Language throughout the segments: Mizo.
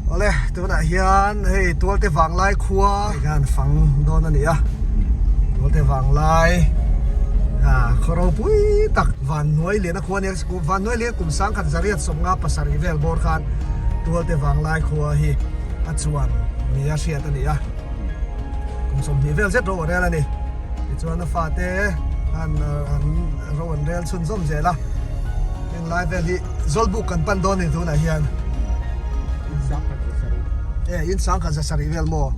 Awle, tunah hian hei Tualte Vanglai khua hian fang dawn a ni a, Tualte Vanglai ah khaw ropui tak Vannuai Liana khua a ni a, Vannuai Lian kum sangkhat zariat sawmnga pasarih vel bawr khan Tualte Vanglai khua hi a chuan nia hriat a ni a, kum 20 vel zet ro a rel a ni. Tichuan a fate an an ro an rel chhunzawm zel a, heng lai vel hi Zawlbuk kan pan dawn a ni tunah hian. E in sangkhat za sarih vel maw?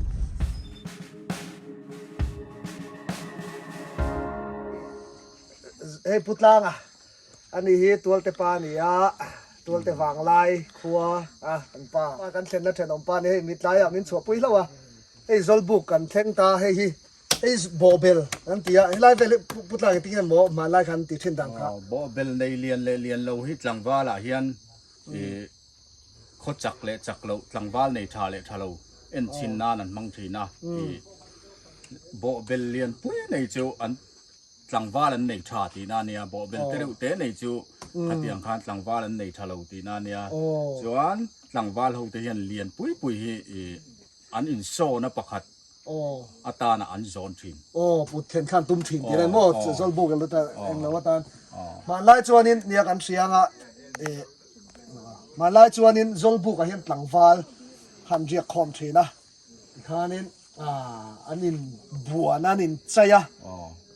Hei Pu Tlanga ani hi Tualte pa a ni a, Tualte Vanglai khua a kan pa. Kan thlenna thenawm pa a ni hei mitlaiah min chhuahpui hlauh a, hei Zawlbuk kan thleng ta hei hi. Hei bawhbel an ti a, helai vel hi Pu Tlanga engtin nge maw hmanlai khan an ti thin dan kha. Bawhbel nei lian leh lian lo hi tlangval ah hian khaw chak leh chak loh, tlangval nei tha leh tha lo en chhin nan an hmang thin a. Bawhbel lian pui nei chu an tlangval an nei tha tihna a nia, bawhbel te reuh te nei chu khatiang khan tlangval an nei tha lo tihna a nia. Chuan tlangval ho te hian lian pui pui hi an insawna pakhat atana an zawn thin. Aw, put then khan tum thin tih reng maw? Zawlbuk elo ta eng lo atan. Hmanlai chuanin nia kan hria anga eh hmanlai chuanin Zawlbukah hian tlangval han riak khawm thin a, tikhanin an in buan a, an in chai a,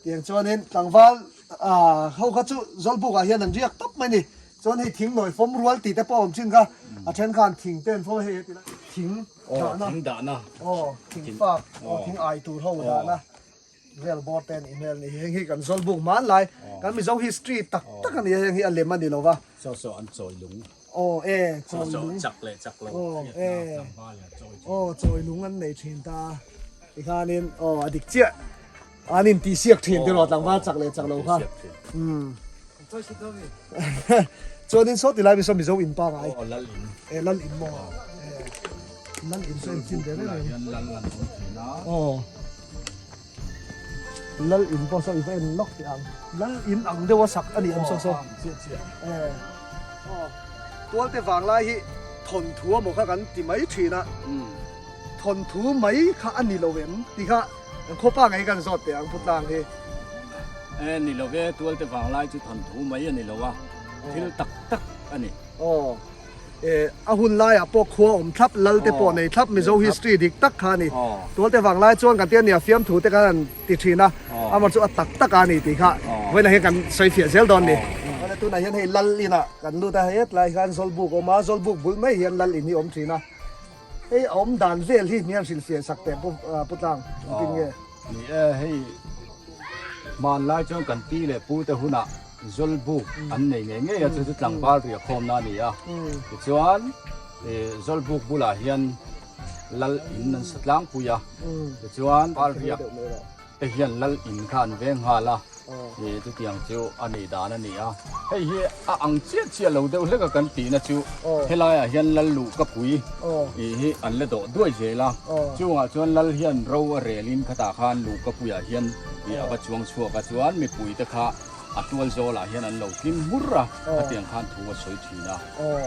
tiang chuanin tlangval ho kha chu Zawlbukah hian an riak tawp mai a ni. Chuan hei thing nawi fawm rual tih te pawh a awm thin kha, a then khan thing te an fawm a, hei heti lai thing. Aw thing dahna. Aw thing fak aw thing ai tur ho dahna vel bawr te a nih hmel a ni. Heng hi kan Zawlbuk hmanlai kan Mizo history tak tak a ni a, heng hi a lem a ni lo va. Saw saw an chawi lung. Aw e chawi lung. Chak leh chak lo hriatna tlangval a chawi thin. Aw chawi lung an nei thin ta tikhanin aw a dik chiah. An intihsiak thin tiraw tlangval chak leh chak lo kha. Umm. Chuanin saw tilai mi saw Mizo in pangai. Aw lal in. E lal in maw. E lal in saw in chin ve reng reng. Lal an awm thin a. Aw. Lal in pawh saw i va en lawk teh ang. Lal in ang deuh a sak a ni ang saw saw. Chiah chiah. E. Aw. Tualte vanglai hi thawnthu a maw kha kan ti mai thin a. Thawnthu mai kha a ni lo em tih kha Kan khawpa ngei kan zawt teh ang Pu Tlang hi. E ni lo ve, Tualte vanglai chu thawnthu mai a ni lo a, thil tak tak a ni. Aw, e a hun laiah pawh khua awm thlap, lal te pawh nei thlap, Mizo history dik tak kha a ni. Tualte vanglai chuan kan ti a nia, fiamthu te kan han ti thin a, amah chu a tak tak a ni tih kha vawiinah hian kan sawi fiah zel dawn ni. Awle tunah hian hei lal inah kan lut a, hei hetlai hian Zawlbuk a awm a, Zawlbuk bul mai hian lal in hi a awm thin a. Hei a awm dan vel hi hniam hrilhfiah sak teh Pu Pu Tlang engtin nge? Ni e, hei hmanlai chuan kan pi leh pu te hunah Zawlbuk an nei ngei ngei a, chu chu tlangval riah khawmna a ni a. Tichuan Zawlbuk bulah hian lal in an sa tlangpui a, tichuan val riak te hian lal in kha an veng nghal a, ih chutiang chu a nih dan a ni a. Hei hi a ang chiah chiah lo deuh hlek a kan tihna chu helaiah hian lal luh ka pui ih hi an la dawh duai zel a, chungah chuan lal hian ro a relin khatah khan luh ka puiah hian ih a va chuang chhuak a, chuan mipui te kha a tual zawlah hian an lo tling hmur a, khatiang khan thu a sawi thin a.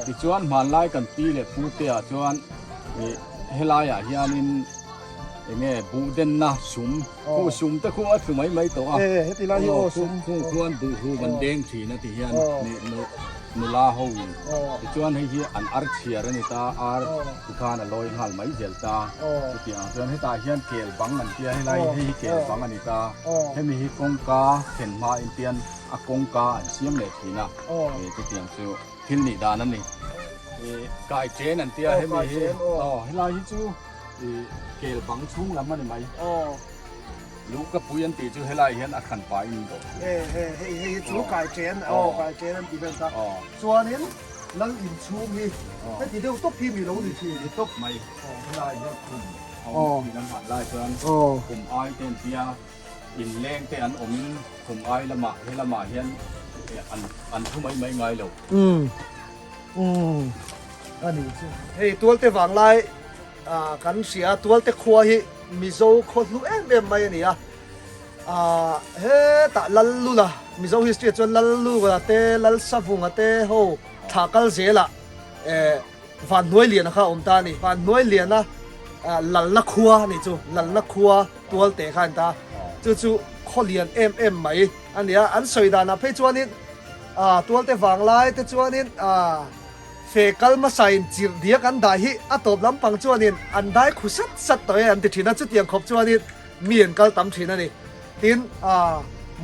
Tichuan hmanlai kan pi leh pu te ah chuan ih helaiah hianin. Enge buh denna sum, khu sum te khu a thlu mai mai tawh a. E heti lai hi aw sum. Khu khuan buh hu kan deng thin a ti hian nula ho in. Tichuan hei hi an ar chhiar a ni ta, ar tikhan a lawi nghal mai zel ta. Chutiang ang chuan hetah hian kel bang an tia helai hei hi kel bang a ni ta. Hemi hi kawngka thlen hma in tian a kawngka an siam leh thin a. Chutiang chu thil nih dan a ni. Kai chen an tia hemi hi aw helai hi chu. I kel bang chhung lam a ni mai. Aw. Luh ka pui an tih chu helai hian a hran pahin an dawh thin. E he hei hei hi chu kai chen aw kai chen an ti vel ta. Aw. Chuanin lal in chhung hi heti deuh tawp hi mi lo ni thin. Ni tawp mai. Aw helai hian khum a awm thin an hman lai chuan khum ai te an tia in leng te an awmin khum ai lamah he lamah hian an an thu mai mai ngai lo. Umm umm a ni chu. Hei tualte vanglai Ah kan hria Tualte khua hi Mizo khaw hlu em em mai a ni a, ah hetah Lallula Mizo history ah chuan Lallula te Lalsavunga te ho thlah kal zelah eh. Vanhnuailiana kha a awm ta a ni. Vanhnuailiana lalna khua a nih chu, lalna khua tualte kha a ni ta. Chu chu khaw lian em em mai a ni a, an sawi danah phei chuanin tualte vanglai te chuanin fe kal hmasain chirh diak an dah hi a tawp lampang chuanin an dai khu sat sat tawh e an ti thin a, chutiang khawp chuanin mi an kal tam thin a ni. Tin,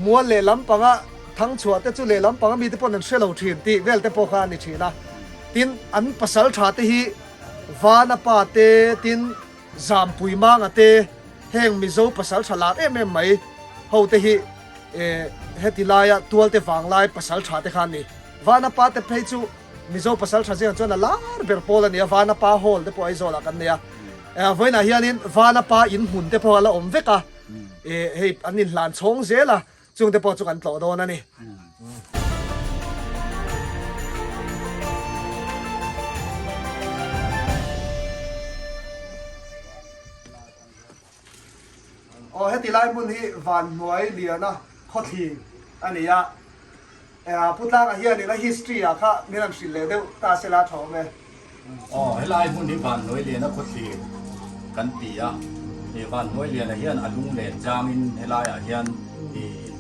mual leh lampanga thangchhuah te chu leh lampanga mite pawhin an hre lo thin tih vel te pawh kha a ni thin a. Tin, an pasal tha te hi Vana pa te, tin, Zampui Manga te, heng Mizo pasal tha lar em em mai ho te hi heti laia tualte vanglai pasal tha te kha an ni. Vana pa te phei chu Mizo pasal tha zingah chuan a lar ber pawl a ni a, Vana pa hall te pawh Aizawlah kan nei a. Vawiinah hianin Vana pa in hmun te pawh a la awm vek a, hei an inhlan chhawng zel a, chungte pawh chu kan tlawh dawn a ni. Aw heti lai hmun hi Vanhnuai Liana khawthli a ni a, Pu Tlanga hianin a history ah kha min han hrilh leh deuh ta se la tha awm e. Aw helai hmun hi Vanhnuai Liana khawthli kan ti a, Vanhnuai Liana hian a lunglen changin helaiah hian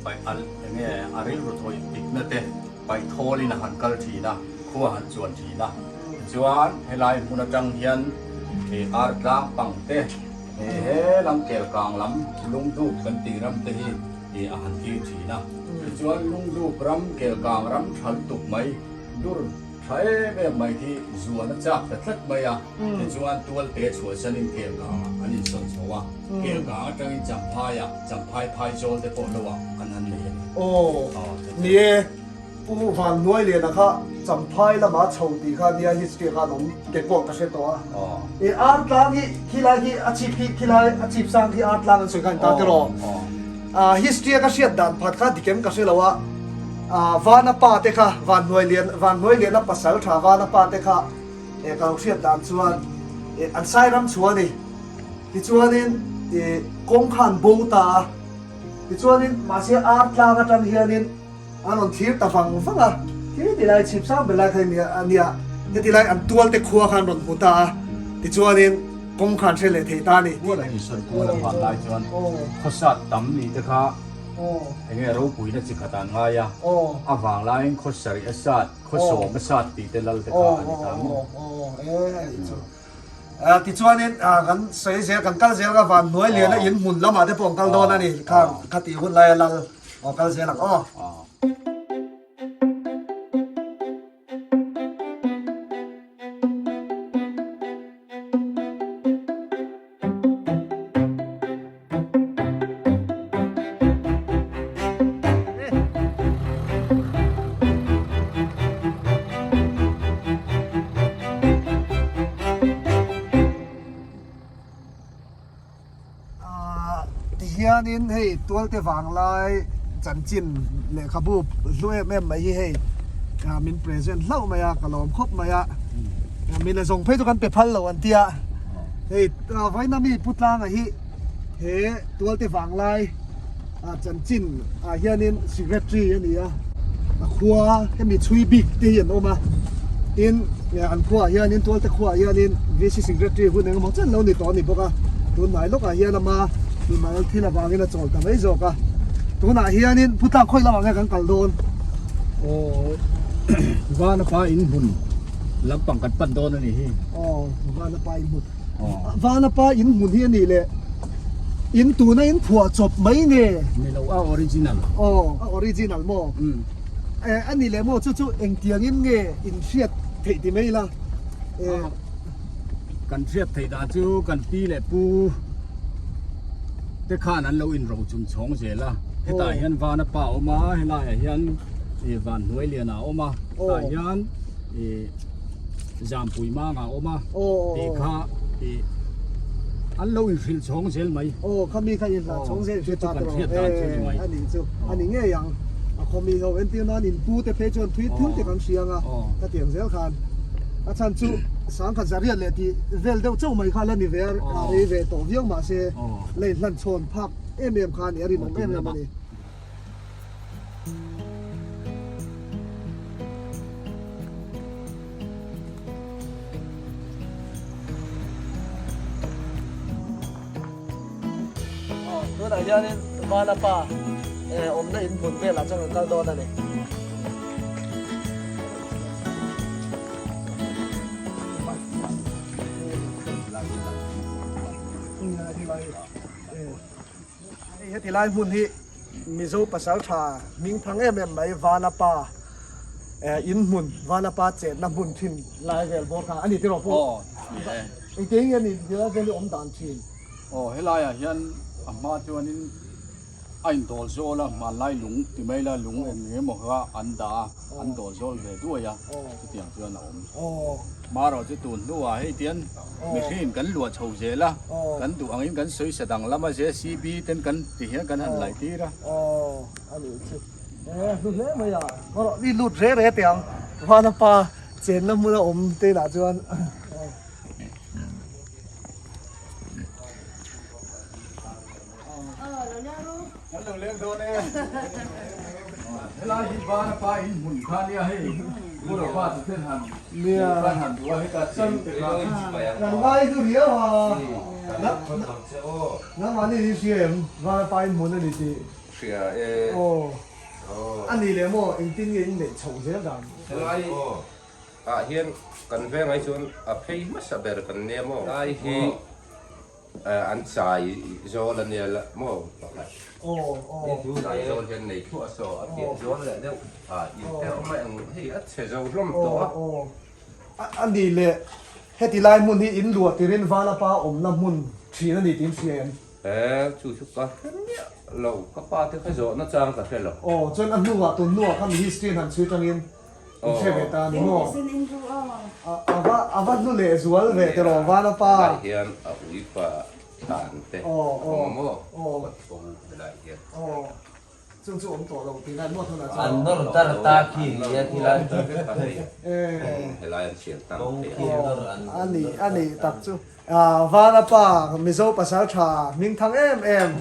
paih alh enge a rilru thawih dikna te paih thawlin a han kal thin a, khua han chuan thin a. Tichuan helai hmun atang hian Artlang pang te he lam Kelkang lam Lungdup kan tih ram te hi a han tir thin a. Tichuan Lungdup ram Kelkang ram tha lutuk mai dur tha em em mai hi zuan a chak ta tlat mai a. Tichuan tualte chhuahsanin Kelkangah an insawn chho a, Kelkang atangin Champhaiah Champhai phaizawl te pawh lohah an han nei a ni. Aw ni e. Pu Vanhnuailiana kha Champhai lama chho tih kha nia history khan awm ke pawh ka hre tawh a. I Artlang hi khilai hi a chhip hi khilai a chhip sang khi Artlang an sawi khan ta tiraw. History a ka hriat dan phat kha dikem ka hre lo a. Vana pa te kha Vanhnuailian Vanhnuailiana pasal tha Vana pa te kha ka lo hriat dan chuan an sai ram chhuah a ni. Tichuanin kawng kha an bo ta a. Tichuanin mahse Artlang atang hianin An rawn thlir ta vang vang a, khi ti lai chhip sang ber lai kha a nia, heti lai an tual te khua khan rawn hmu ta a, tichuanin kawng kha an hre leh thei ta a ni. Kual an insawn kual a hman lai chuan khawsat tam ni te kha eng nge ropuina chi khat an ngai a, a vang laiin khawsarih a sat, khawsawm a sat tih te lal te kha a ni ta maw? Tichuanin kan sawi zel, kan kal zel kha van hnuai liana in hmun lamah te pawh an kal dawn a ni, kha tih hun laia lal. Aw kal zel ang aw. Tihianin hei tualte vanglai chanchin lehkhabu hlu em em mai hi hei min present hlauh mai a ka lawm khawp mai a min la zawng phei chu kan pe phal lo an tia hei vawiin ami pu tlanga hi he tualte vanglai chanchin ah hianin secretary a ni a a khua hemi chhui bik te hi an awm a tin an khuaah hianin tualte khuaah hianin VC secretary hun engemaw chen lo ni tawh a ni bawk a tunhnai lawkah hian ama mimal thil avangin a chawl ta mai zawk a tunah hianin Putlang khawi lamah nge kan kal dawn? Aw Vanapa in hmun lampang kan pan dawn a ni hi. Aw Vanapa in hmun. Vanapa in hmun hi a nih leh in tuna in phuah chawp mai nge? Ni lo, a original. Aw, a original maw? Eh, a nih leh maw chu chu engtiangin nge in hriat theih ti mai ila? Eh. Kan hriat theih dan chu kan pi leh pu te khan an lo inro chung chhawng zel a. Hetah hian Vanapa a awm a, helaiah hian Vanhnuailiana a awm a, tah hian ih. Zampui mang a awm a tih kha ih an lo inhrilh chhawng zel mai. Aw kha mi kha inhlah chhawng zel chu kan hriat dan chu ni mai. A nih chu a ni ngei ang. A khaw mi ho entir nan in pu te phei chuan thui thil te kan hria ang a ka tiang zel khan a chhan chu sangkhat zariat leh tih vel deuh chauh mai kha la ni ve a rei ve tawh viau mahse la inhlan chhawn phak em em kha a ni a rinawm em em a ni. Tunah hianin Vanapa awmna in hmun velah chuan kan kal dawn a ni. Hei heti lai hmun hi Mizo pasal tha hming thang em em mai Vanapa in hmun Vanapa chetna hmun thin lai vel bawk kha a ni tiraw pawh? Aw ni e. Engtiang nge ni helai vel hi awm dan thin? Aw helaiah hian a hma chuanin a indawl zawl a, hmanlai lung ti mai la lung eng emaw kha an dah a, an dawl zawl ve duai a, chutiang chuan a awm. Marawh chu tun hnuah hei tian mihringin kan luah chho zel a, kan duh angin kan sawi sa danglam a, JCB ten kan ti hian kan han laih tir a. Aw a nih chu. E hlu hle mai a, marawh mi lut re re teh ang, Vanapa chenna hmuna awm te inah chuan. Kan lo leng dawn e. Helai hi van a pa in hmun kha nia hei. Bura pa chu ten han Nia. Kan han duh a heta cheng te kha. Kan ngai chu riau a. Nangmahni hi hria em van a pa in hmun a ni tih. Hria e. Aw. A nih leh maw engtin nge in neih chhoh zel dan. Helai ah hian kan vengah hi chuan a phei hmasa ber kan nia maw. Helai hi An chai zawl a nia la maw pakhat. Chai zawl hian nei thuah saw a piah zawl leh deuh a in te awm a eng hei a chhe zo hlawm tawh a. A ni leh heti lai hmun hi in luah tirin Vanapa awmna hmun thin a ni tih in hria em? E chu chu ka hre miah lo ka pa te kha zawhna chang ka hre lo. Aw chuan a hnuah tun hnuah kha mi history an han chhui tangin In hre ve ta ni maw? A va hlu leh zual ve tiraw Vanapa? Helai hian a uipa thlan te a awm a maw? Kawt bo helai hian. Aw, chung chu awm tawh lo tih lai maw tunah chuan? An nawr dar ta khi nia ti lai. Helai an siam tang thei a. A ni, a ni tak chu. Vanapa Mizo pasal tha hming thang em em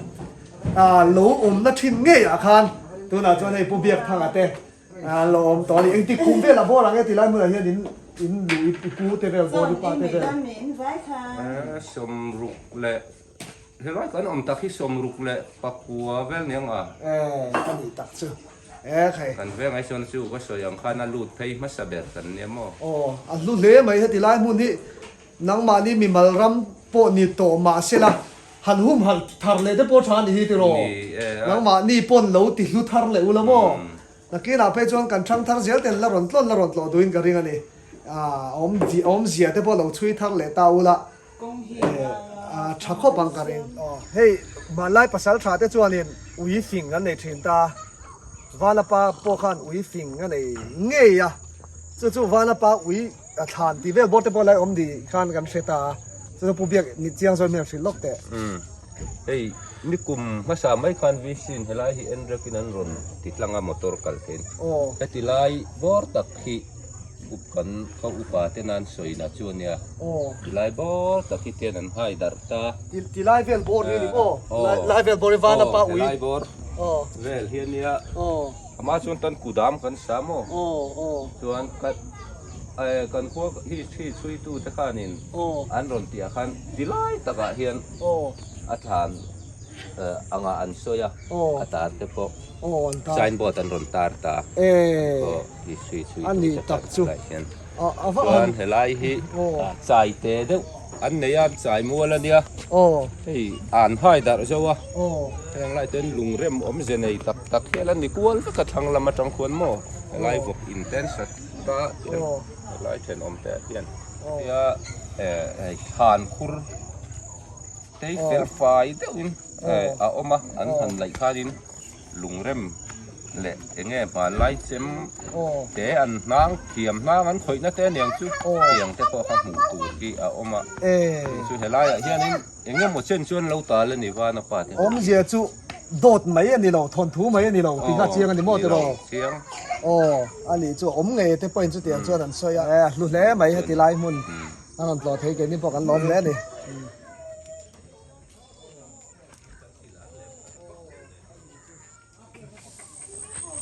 lo awmna thin ngei ah khan tunah chuan hei Pu Biakthanga te A lo awm tawh a ni. Engtik kum velah bawr ang e ti lai hmunah hian in in luh i i pu te vel bawr i pa te vel. Sawmruk leh helai kan awm tak hi sawmruk leh pakua vel nia nga. E ka nih tak chu e khai. Kan veng ai sawn chu ka sawi ang khan a lut phei hmasa ber kan nia maw. Aw a hlu hle mai heti lai hmun hi Nangmahni mimal ram pawh ni tawh mah sela, han humhalh thar leh te pawh tha a ni hi tiraw? Nangmahni pawn lo ti hlu thar leh ula maw? Nakinah phei chuan kan thang thar zel ten la rawn tlawn la rawn tlawh duhin ka ring a ni. Awmzia te pawh lo chhui thar leh ta ula, tha khawp ang ka ring. Hei, hmanlai pasal tha te chuanin ui fing an nei thin ta. Vanapa pawh khan ui fing a nei ngei a, chu chu Vanapa ui A thlan tih vel bawr te pawh lai awm ni khan kan hre ta a, chu chu Pu Biak ni chiang zawn hian hrilh lawk teh. Umm hei ni kum hmasa mai khan VC in helai hi en rekin an rawn ti tlang a motor kal thein. Aw. Heti lai bawr tak hi up kan kho upa te nan sawi na chu ania. Aw. Ti lai bawr tak hi tian an hai darh ta. Ti ti lai vel bawr hi ni maw? Aw. Lai vel bawr hi van a pa ui. Aw helai bawr. Aw. Vel hi ania. Aw. Amah chuan tan kudam kan sa maw? Aw aw. Chuan ka kan khua hi thi chhuitu te khanin an rawn tih ah khan ti lai takah hian a thlan angah an sawi a, a tar te pawh signboard an rawn tar ta aw hi chhui chhuitu te khan helai hian. Chuan helai hi chai te deuh an nei a, chai mual a nia hei an hai darh zo a, heng lai ten lungrem awmze nei tak tak hial an ni kual vek a thlang lam atang khuan maw helai vawk in ten sat ta helai thenawm te ah hian tia hei thlan khur tei fel fai deuhin a awm a an han laih khanin lungrem leh eng nge hmanlai chem te an hnang thiam hnang an khawihna te aniang chu tiang te pawh kha hmuh tur hi a awm a chu helaiah hianin eng emaw chen chuan lo tal a ni van a pa te awmzia chu dawt mai a ni lo thawnthu mai a ni lo tih kha chiang a ni maw tiraw chiang aw a nih chu awm ngei te pawhin chutiang chuan an sawi a a hlu hle mai heti lai hmun a rawn tlawh thei keini pawh kan lawm hle a ni.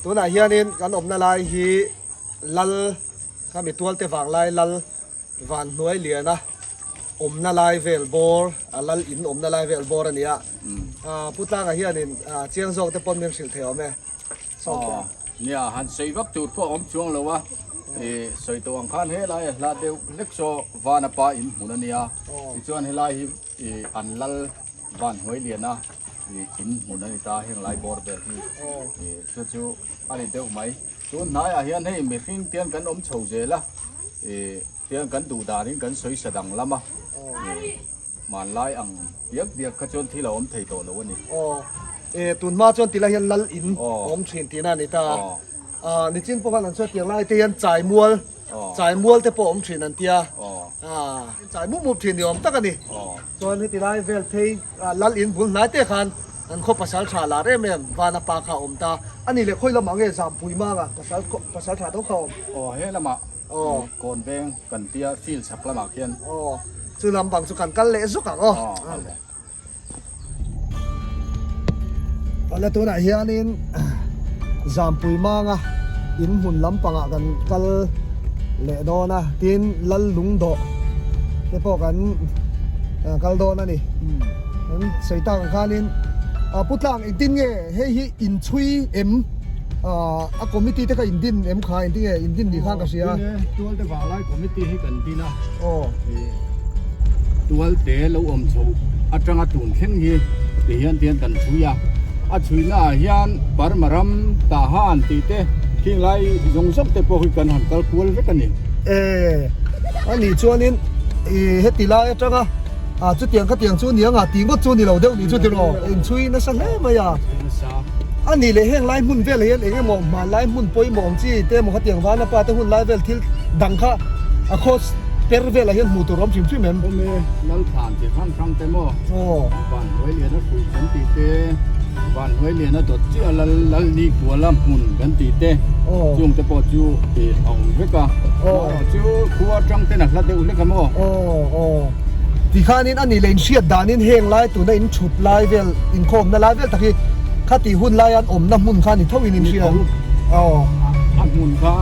Tunah hianin kan awmna lai hi lal khami tualte vang lai lal van hnuai liana awmna lai vel bawr a lal in awmna lai vel bawr a ni a Pu Tlanga hianin chiang zawk te pawn min hrilh thei awm e. Aw nia han sawi vak tur pawh a awm chuang lo a sawi tawh ang khan helai a hla deuh hlek saw Vana pa in hmun a nia tichuan helai hi an lal van hnuai liana in hmun a ni ta heng lai bawr vel hi chu chu a ni deuh mai tun hnaiah hian hei mihring te hian kan awm chho zel a tiang kan duh danin kan sawi sa dang lam a Hmanlai ang biak biak kha chuan thil a awm thei tawh lo a ni. Aw, e tun hma chuan tilai hian lal in awm thin tihna a ni ta a. Aw, nichin pawh khan an sawi tiang lai te hian chai mual, chai mual te pawh awm thin an tia. Aw, chai mup mup thin ni awm tak a ni. Chuan heti lai vel phei lal in bul hnai te khan an khaw pasal tha lar em em Vana pa kha a awm ta. A ni leh khawi lamah nge Zampui manga pasal pasal tha tho kha a awm? Aw, he lamah Aw. Kawn veng kan tia field chhak lamah khian. Aw. Chu lam bang chu kan kal leh zuk ang aw. Aw, kal leh. Awle tunah hianin Zampui manga in hmun lampangah kan kal leh dawn a, tin Lal Lungdawh te pawh kan kal dawn a ni. Kan sawi tak ang khanin Pu Tlang engtin nge hei hi inchhui em? A committee te kha in din em kha engtin nge in din ni khan ka hria. Din e, Tualte Vanglai committee hi kan din a. Aw. Tualte lo awm chho atanga tun thleng hi ti hian tian kan chhui a. A chhuina ah hian Burma ram Tahan tih te khing lai zawng zawng te pawh hi kan han kal kual vek a ni. E, a nih chuanin i heti lai atanga a chutiang khatiang chu ni anga tih ngawt chu ni lo deuh ni chu tiraw inchhui nasa hle mai a. A nih leh heng lai hmun velah hian eng emaw hmanlai hmun pawimawh ang chi te emaw khatiang vana pa te hun lai vel thil dang kha a khaw per velah hian hmuh tur a awm hrim hrim em? Awm e, Lalthlan chi hrang hrang te maw? Aw. Van hnuai liana hruih kan tih te, van hnuai liana dawt chiah lal lal ni kuala hmun kan tih te, chung te pawh chu a awm vek a. Aw. Chu khua atang ten a hla deuh hlek a maw? Aw aw. Tikhanin a nih leh inhriat danin heng lai tuna in thut lai vel inkhawmna lai vel tak hi khati hun lai an awmna hmun kha ni tho in inhria. Aw. A hmun kha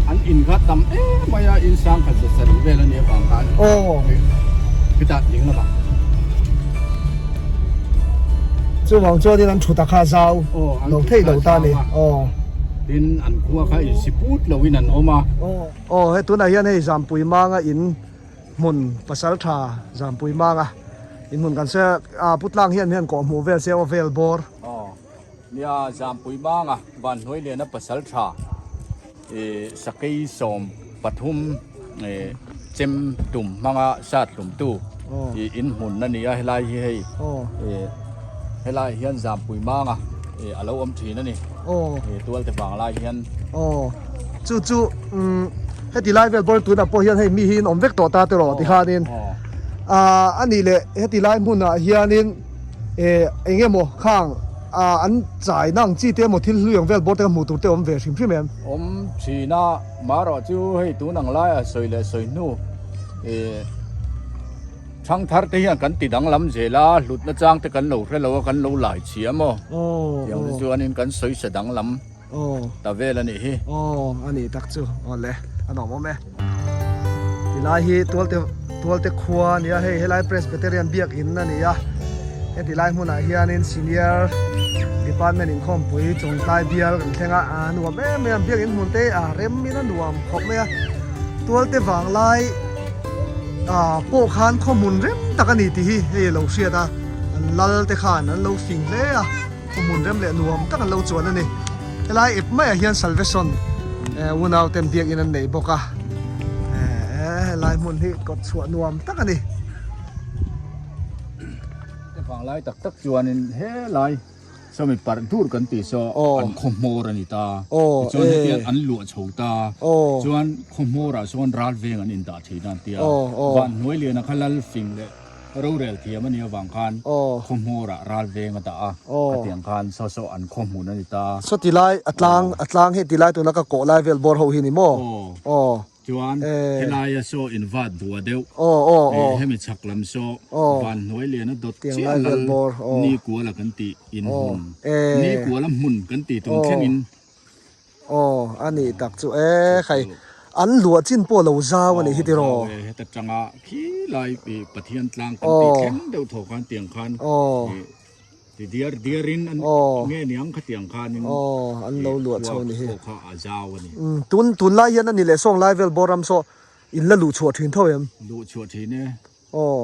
an in kha tam em mai a, in sang khat za sarih vel a nih avang khan. Aw. Khitah ding lamah. Chuvang chuanin an thut a kha zau lo thei lo ta a ni. Aw. Tin an khua kha insiput loin an awm a. Aw. Aw he tunah hian hei Zampui Manga in hmun pasal tha Zampui Manga in hmun kan sawi a, a Putlang hian hian kawh hmuh vel se aw vel bawr. Aw nia Zampui Manga Vanhnuai Liana pasal tha ih sakei 13 ih chem tum hmanga sat hlum tu ih in hmun a ni a helai hi hei ih helai hian Zampui Manga ih a lo awm thin a ni. Aw. He tualte vang lai hian. Aw. Chu chu umm heti lai vel bawr tunah pawh hian hei mi hi in awm vek tawh ta tiraw tikhanin ah a nih leh heti lai hmunah hianin eh eng emaw khang ah an chai na ang chi te emaw thil hlui ang vel bawr te kha hmuh tur te awm ve hrim hrim em? Awm thin a, marawh chu hei tun ang laiah sawi leh sawi hnu eh. Thangthar te hian kan ti danglam zel a, hlutna chang te kan lo hre lo a, kan lo lai chhia maw? Tiang te chuanin kan sawi sa danglam ta vel a nih hi. Aw, a nih tak chu. Aw le, a nuam awm e. Tilai hi Tualte Tualte khua a ni a, hei helai Presbyterian biakinn a ni a. Heti lai hmunah hianin Senior Department inkhawmpui Chawngtlai bial kan thleng a, a nuam em em biakinn hmun te a remin a nuam khawp mai a. Tualte vanglai. Ah pawh khan khaw hmun rem tak a ni tih hi hei a lo hriat a, an lal te khan an lo fing hle a, khaw hmun rem leh nuam tak an lo chuan a ni. Helai ep maiah hian Salvation eh unau ten biakin an nei bawk a, eh helai hmun hi kawt chhuah nuam tak a ni. Vanglai tak tak chuanin helai. Sawmi parh dur kan tih saw an khaw hmawr a ni ta. Tichuan hetiang an luah chho ta. Chuan khaw hmawrah sawn ral veng an indah thin a an ti a. Van hnuai liana kha lal fing leh rorel thiam a nih avang khan khaw hmawrah ral veng a dah a. Khatiang khan saw saw an khaw hmun a ni ta. Saw ti lai a tlang a tlang hei ti lai tuna ka kawh lai vel bawr ho hi ni maw? Chuan helaia saw in vat bua deuh hemi chhak lam saw van hnuai liana dawt chiah lal ni kuala kan tih in hmun ni kuala hmun kan tih tum thlengin Aw a nih tak chu e khai. An luah chin pawh lo zau a nih hi tiraw? Zau e, heta tanga khi lai Pathian tlang kan tih thleng deuh thaw khan tiang khan ti diar diar in an nge niang kha tiang khan in an lo luah chho ni hi. Pawh kha a zau a ni. Tun tunlai hian a ni leh sawng lai vel bawr ram saw in la luh chhuah thin tho em? Luh chhuah thin e. Aw.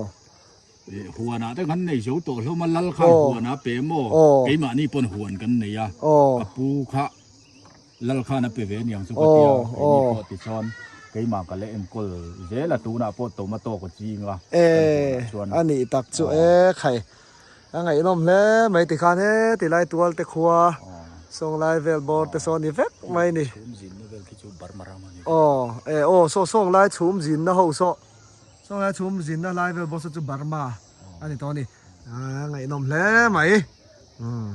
Huanah te kan nei zo tawh hlawm a, lal khan huan a pe maw? Keimahni pawn huan kan nei a, ka pu kha Lal khan a pe ve aniang chu ka tia, keini pawh tichuan keimah ka la enkawl zel a, tunah pawh tomato ka ching a, kan huanah chuan. A nih tak chu e khai, a ngaihnawm hle mai tikhan he tilai tual te khua sawnglai vel bawr te saw ni vek mai ni. Chhum zinna vel khi chu Burma ram a ni. Aw e aw saw sawnglai chhum zinna ho saw, sawnglai chhum zinna lai vel bawr saw chu Burma a ni tawh a ni, a ngaihnawm hle mai. Umm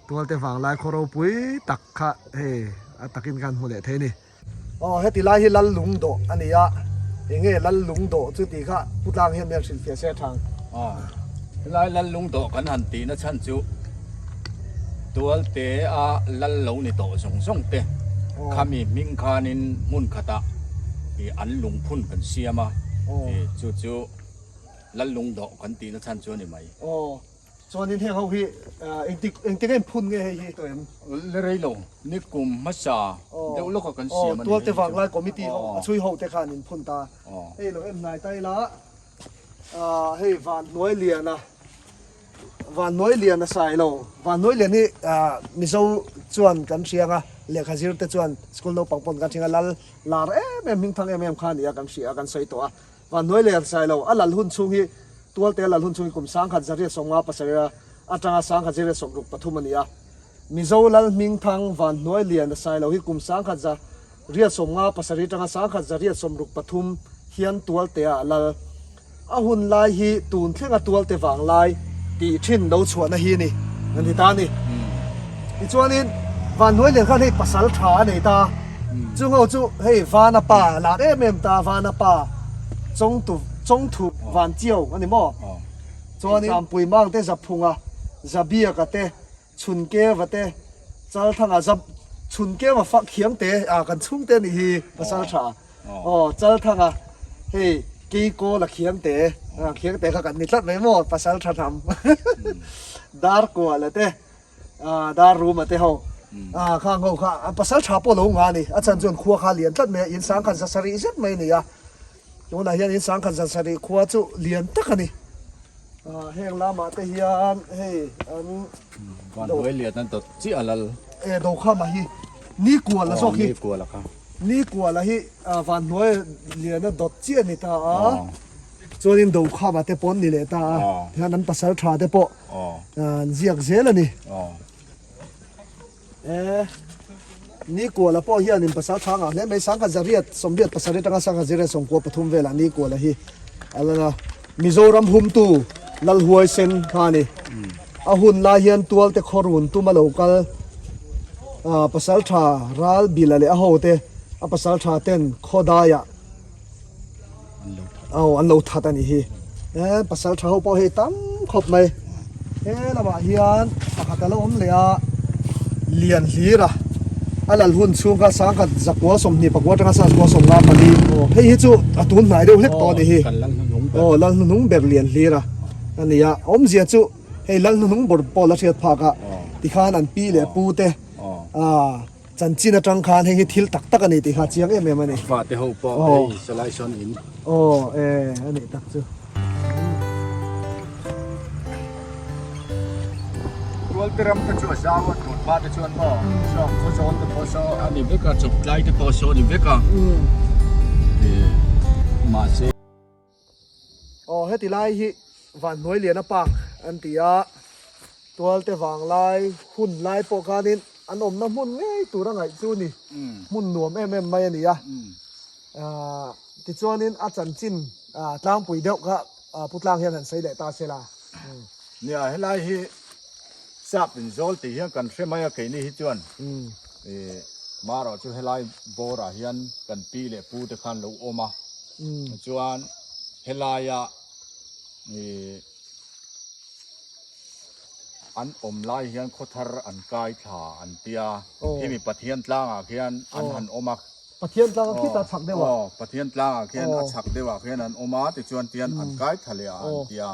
tualte vanglai khaw ropui tak kha hei a takin khan hmu leh thei a ni. Aw heti lai hi lal lung dawh a ni a, enge lal lung dawh chu tih kha Pu Tlang hian mian hrilhfiah se a thang. Aw helai lal lung dawh kan han tihna chhan chu tualte a lal lo ni tawh zawng zawng te khami hming khanin hmun khatah ih an lungphun kan siam a, ih chu chu lal lung dawh kan tihna chhan chu a ni mai. Aw Chuanin heng ho hi engtik engtik a inphun nge hei hi tawh em? Le rei lo, ni kum hmasa deuh lawk a kan siam a ni. Tualte Vanglai Committee ho a chhui ho te khan inphun ta. Hei lo em hnai ta ila hei Vanhnuai Liana Vanhnuai Liana sai lo Vanhnuai Lian hi Mizo chuan kan hriang a, lehkha zir te chuan school naupang pawn kan hriang a, lal lar em em hmingthang em em kha a ni a kan hria a kan sawi tawh a. Vanhnuai leh Sailo a lal hun chhung hi Tualte a lal hun chhung hi kum 1857 atanga 1863 a ni a. Mizo lal hmingthang Vanhnuai Lian Sailo hi kum 1857 atanga 1863 hian Tualte-ah a lal. A hun lai hi tun thlenga Tualte vanglai tih thin lo chhuahna hi ni an ti ta a ni. Tichuanin Vanhnuai Lian khan hei pasal tha a nei ta. Chung ho chu hei Vana pa a lak em em ta, Vana pa Chawngtu Chawngthu Vanchiau a ni maw? Chuanin Zampui Mang te Zaphunga, Zabiaka te, Chhunkeva te, Chalthanga, Zap Chhunkeva fak thiam te ah kan chhungte a nih hi pasal tha. Aw Chalthanga hei Keikawl a khiang te ah khiang te kha kan ni tlat mai maw pasal tha hnam Darkuala te ah Darruma te ho ah khang ho kha pasal tha pawh lo nga a ni a chan chuan khua kha lian tlat mai a in sangkhat za sarih zet mai a ni a tunah hian in sangkhat za sarih khua chu lian tak a ni ah heng lamah te hian hei an Vanhnuai lian an dawt chiah a lal e Dokhama hi Nikuala zawk hi Nikuala kha Nikuala hi Vanhnuai liana dawt chiah a ni ta a, chuanin Dokhama te pawh an ni leh ta a, tihian an pasal tha te pawh an ziak zel a ni. E, Nikuala pawh hianin pasal tha ngah hle mai, sangkhat zariat sawmriat pasarih atanga sangkhat zariat sawmkua pathum velah Nikuala hi a lan a, Mizoram humtu Lalhuaisen kha a ni. A hun lai hian Tualte khawrun tuma lo kal pasal tha ral bila leh a hote a pasal tha ten khawdaiah aw an lo that a nih hi. E pasal tha ho pawh hei tam khawp mai. He lamah hian pakhat a lo awm leh a, lian hlir a, a lal hun chhung kha sangkhat zakua 24 atanga sangkua 54 aw hei hi chu a tun hnai deuh hlek tawh a nih hi. Aw lal hnuhnung ber lian hlir a. A ni a, awmzia chu hei lal hnuhnung bawr pawh la hriat phak a, tikhan an pi leh pu te chanchin atang khan hei hi thil tak tak a ni tih kha a chiang em em a ni. Fate ho pawh hei salai sawn in. Aw e, a nih tak chu. Tualte ram te chu a zau a, tun hma te chuan maw saw khawzawl te pawh saw a ni vek a, chawptlai te pawh saw a ni vek a, mahse. Aw heti lai hi Vanhnuai Liana Park an ti a, Tualte vanglai hun lai pawh khanin an awmna hmun ngei tur a ngaih chu ni, hmun nuam em em mai a ni a. Tichuanin a chanchin tlangpui deuh kha Pu Tlang hian han sawi leh ta se la. Nia, helai hi sap inzawl tih hian kan hre mai a keini hi chuan marawh chu helai bawrah hian kan pi leh pu te khan lo awm a. Chuan helaia an awm lai hian khawthar an kai thla an tia, khimi Pathian tlangah khian an han awm a. Pathian tlangah khitah chhak deuh ah. Aw, Pathian tlangah khian a chhak deuh ah khian an awm a, tichuan tian an kai tha leh a an ti a.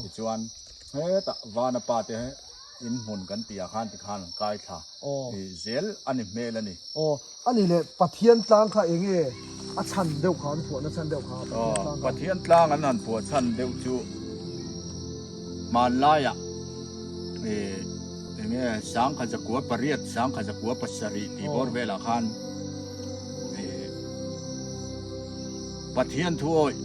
Tichuan hetah Vana pa te in hmun kan tih ah khan tikhan an kai thla zel a ni hmel a ni. Aw, a ni leh Pathian tlang kha eng nge a chhan deuh kha an phuahna chhan deuh kha Pathian tlang kha. Pathian tlang an han phuah chhan deuh chu hmanlaiah ih eng nge 1808 1807 tih bawr velah khan ih Pathian thu awih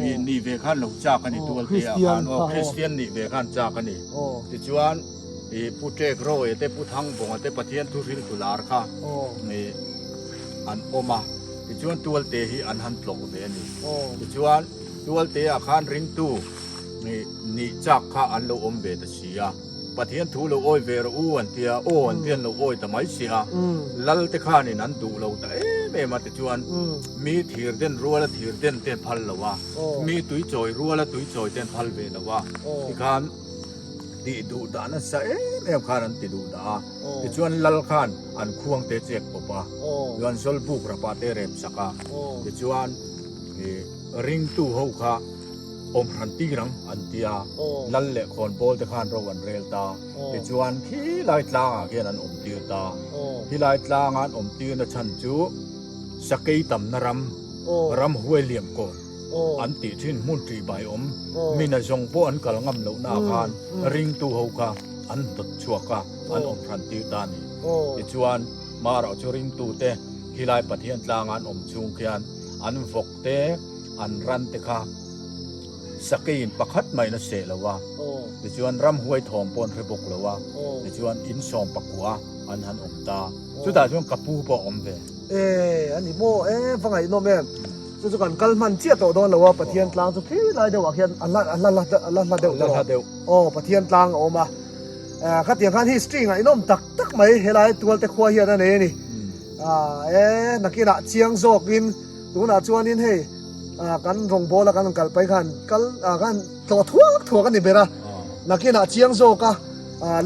ih nih ve khan lo chak a ni tualte ah khan aw Kristian nih ve khan chak a ni tichuan Ih Pu Ṭek Rawia te Pu Thangbawnga te Pathian thu hriltu lar kha ih an awm a, tichuan Tualte hi an han tlawh ve a ni. Tichuan Tualte ah khan ringtu ih nih chak kha an lo awm ve ta si a, Pathian thu lo awi ve rawh u an tia, aw an tia an lo awi ta mai si a, Lal te khanin an duh lo ta em em a, tichuan mi thir den ruala thir den te an phal lo a, mi tui chawi ruala tui chawi te an phal ve lo a, tikhan. Tih duh dah nasa em em khan an ti duh dah a, tichuan lal khan an khuang te chek pawp a, chuan Zawlbuk rapa te rem sak a, tichuan ih ringtu ho kha awm hran tir ang an ti a, lal leh khawnbawl te khan ro an rel ta, tichuan khilai tlangah khian an awm tir ta, khilai tlanga an awm tirna chhan chu sakei tamna ram, ramhuai liam kawn. An tih thin hmun ṭih bai awm mina zawng pawh an kal ngam loh na khan ringtu ho kha an dawt chhuak a, an awm hran tir ta a ni. Tichuan, Marawh chu ringtu te khilai Pathian tlanga an awm chhung khian an vawk te, an ran te kha sakeiin pakhat mahin a seh lo a, tichuan ramhuai thawm pawh an hre bawk lo a, tichuan insawm pakua an han awm ta. Chutah chuan ka pu pawh a awm ve. E, a ni maw? E, va ngaihnawm em? Chu chu kan kal hman chiah tawh dawn lo a, Pathian tlang chu khi lai deuh ah khian a hla a hla a la hla deuh tawh. Aw, Pathian tlang a awm a. Khatiang khan history ngaihnawm tak tak mai helai Tualte khua hian a nei a ni. E, nakinah chiang zawkin tunah chuanin hei kan rawngbawl a kan rawn kal pai khan kal khan tlawh thuak thuak a ni ber a. Nakinah chiang zawka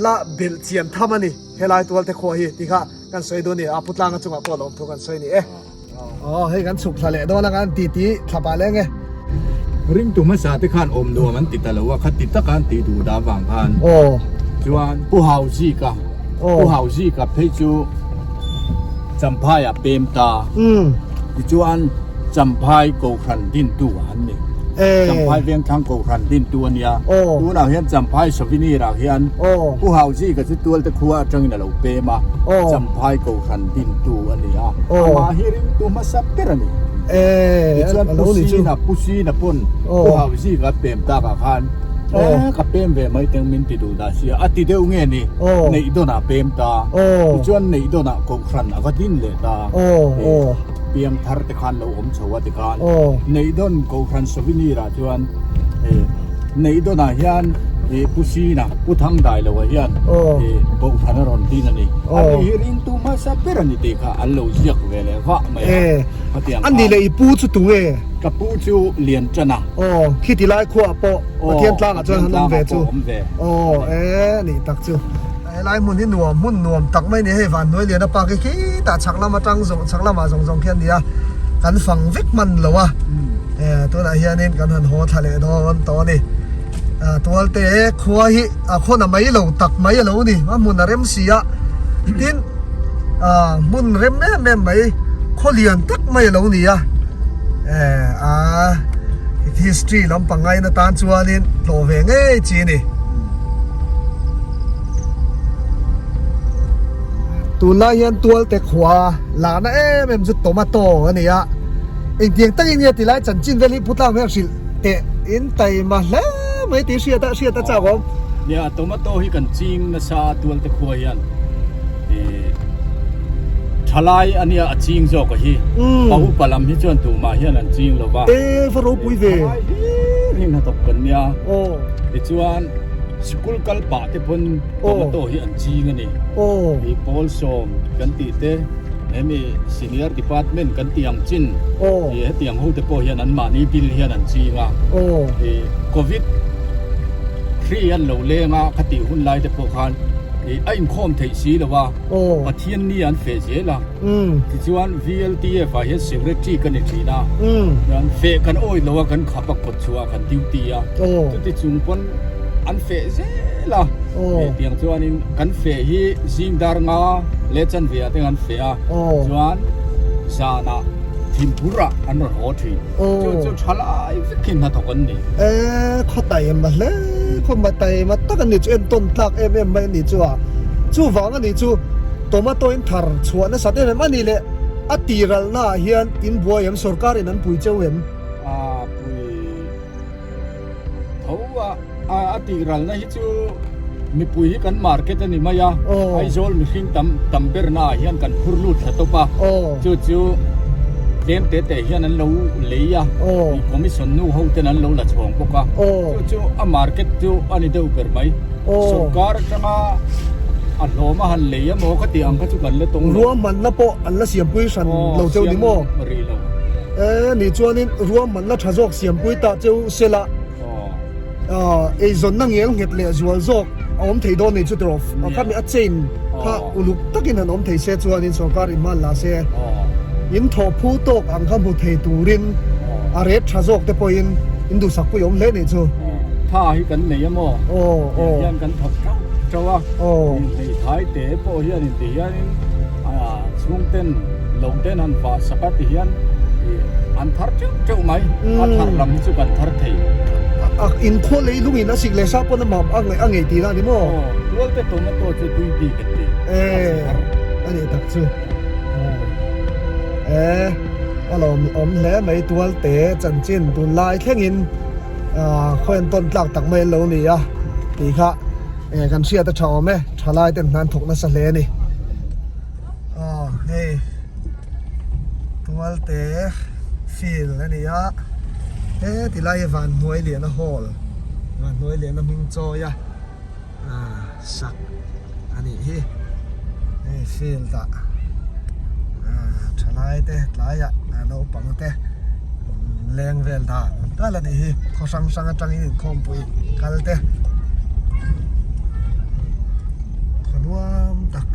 la belh chian tham a ni helai Tualte khua hi tih kha kan sawi dawn a ni. A pu tlanga chungah pawh lawmthu kan sawi a ni e. Aw hei kan chhuk thla leh dawn a kan ti ti thla pah leng e. Ringtu hmasa te khan awm nuam an ti ta lo a, kha ti taka an tih duh dah vang khan. Aw. Chuan Pu Hau Zika, Pu Hau Zika phei chu Champhai ah pem ta. Tichuan Champhai Kohhran dintu an ni. Champhai Vengthlang Kohhran dintu a nia. Tunah hian Champhai Souvenir ah hian Pu Hau Zika chu Tualte khua atangin a lo pem a, Champhai Kohhran dintu a ni a, amah hi ringtu hmasa ber a ni. Tichuan Pu Sina, Pu Sina pawn Pu Hau Zika pem takah khan e ka pem ve mai teng min ti duh dah sia a ti deuh nge ni, neih dawnah pem ta, tichuan neih dawnah Kohhran a va din leh ta, piang thar te khan lo awm chho a tikhan neih dawn Kohhran souvenir ah chuan neih dawnah hian Pu Sina, Pu Thangdailoa hian Kohhran a rawn din a ni. Ani hi ringtu hmasa ber a ni tih kha an lo ziak ve leh vah mai a. Khatiang khan. Ani leh i pu chu tu nge? Ka pu chu Lian Tan a. Aw, khiti lai khuaah pawh Pathian tlangah chuan han awm ve chu. Aw, e nih tak chu. Helai hmun hi nuam hmun nuam tak mai a ni. Hei Vanhnuai Liana Park hi khitah chhak lam atang zawng chhak lamah zawng zawng khian a ni a. Kan fang vek hman lo a. E tunah hianin kan han haw thla leh dawn tawh a ni. Tualte khua hi a khawn a mai lo tak mai a lo ni. A hmun a rem si a. Tin hmun rem em em mai khaw lian tak mai a lo ni a. E a history lampang ngaina tan chuanin tlawh ve ngei chi a ni. Tunlai hian Tualte khua lahna em em chu tomato a ni a, engtiang takin nge tilai chanchin vel hi Pu Tlang hian hrilh teh in taima hle mai tih hriat a hriat a chak awm. Nia, tomato hi kan ching nasa a Tualte khua hian ih thalai a nia a ching zawk a hi, pa upa lam hi chuan tumah hian an ching lo va. E va ropui ve. Thalai hlir hi hnathawk kan nia. Tichuan. Sikul kal pah te pawn tomato hi an ching a ni. Hi pawl sawm kan tih te hemi senior department kan tih ang chin hi hetiang ho te pawh hian an mahni bill hian an ching a. Hi covid hri an lo leng a kha tih hun lai te pawh khan. A inkhawm theih si lo a, Pathian ni an feh zel a. Tichuan VLTF ah hian Secretary ka ni thin a, chuan feh kan awih lo a, kan khap a kawt chhuah kan duty a, chuti chung pawn an feh zel a. Tiang chuanin kan feh hi zing dar nga leh chanve ah te kan feh a, chuan zanah thimphur ah an rawn haw thin. Chu chu tha lai vek hi hnathawk an ni. E, khaw taima hle, khaw ma taima tak a ni chu, entawn tlak em em mai a ni chu a. Chuvang a ni chu tomato in thar chhuah nasat em em a ni leh a tiralna ah hian in buai em, sorkar in an pui cheu em? A pui. Tho a, a tihralna hi chu mipui hi kan market a ni mai a, Aizawl mihring tam tam berna ah hian kan phur lut thla tawp a, chu chu tlem te te hian an lo lei a, commission nu ho ten an lo la chhawng bawk a, chu chu a market chu a ni deuh ber mai, sorkar atanga a hlawm a han lei emaw ka tih ang kha chu kan la tawng lo. Ruahmanna pawh an la siampui hran lo cheu ni maw? Rih lo. E ni chuanin ruahmanna tha zawk siampui ta cheu sela eizawnna ngel nghet leh zual zawk a awm thei dawn ni chu tiraw khami a chain kha uluk takin han awm thei se chuanin sorkar in hman la se in thawh phu tawk ang kha hmu thei turin a rate tha zawk te pawhin in duhsak pui awm hle ni chu. Tha hi kan nei a maw? Tiang hian kan thawk teuh teuh a, inhleithai te pawh hianin ti hianin Chhungten lo ten han vah sak a ti hian an thar teuh teuh mai, a thar lam hi chu kan thar thei. A inkhua lei lungin a sik leh sa pawn a mam a ngaih a ngei tih na a ni maw? Aw, tual te tomato chu tui bik an ti, a chi thar. A nih tak chu. E, a lawm awm hle mai tual te chanchin tunlai thlengin khawi an tawn tlak tak mai an lo ni a tih kha kan hriat a tha awm e. Thalai ten hna an thawk nasa hle a ni. Aw hei Tualte field a ni a, he ti lai hi Vanhnuailiana hall Vanhnuailiana hming chawi a ah sak a nih hi. Hei field ah ah thalai te tlaiah naupang te leng vel dah tal a nih hi khaw hrang hrang atangin inkhawmpui kal te khaw nuam tak.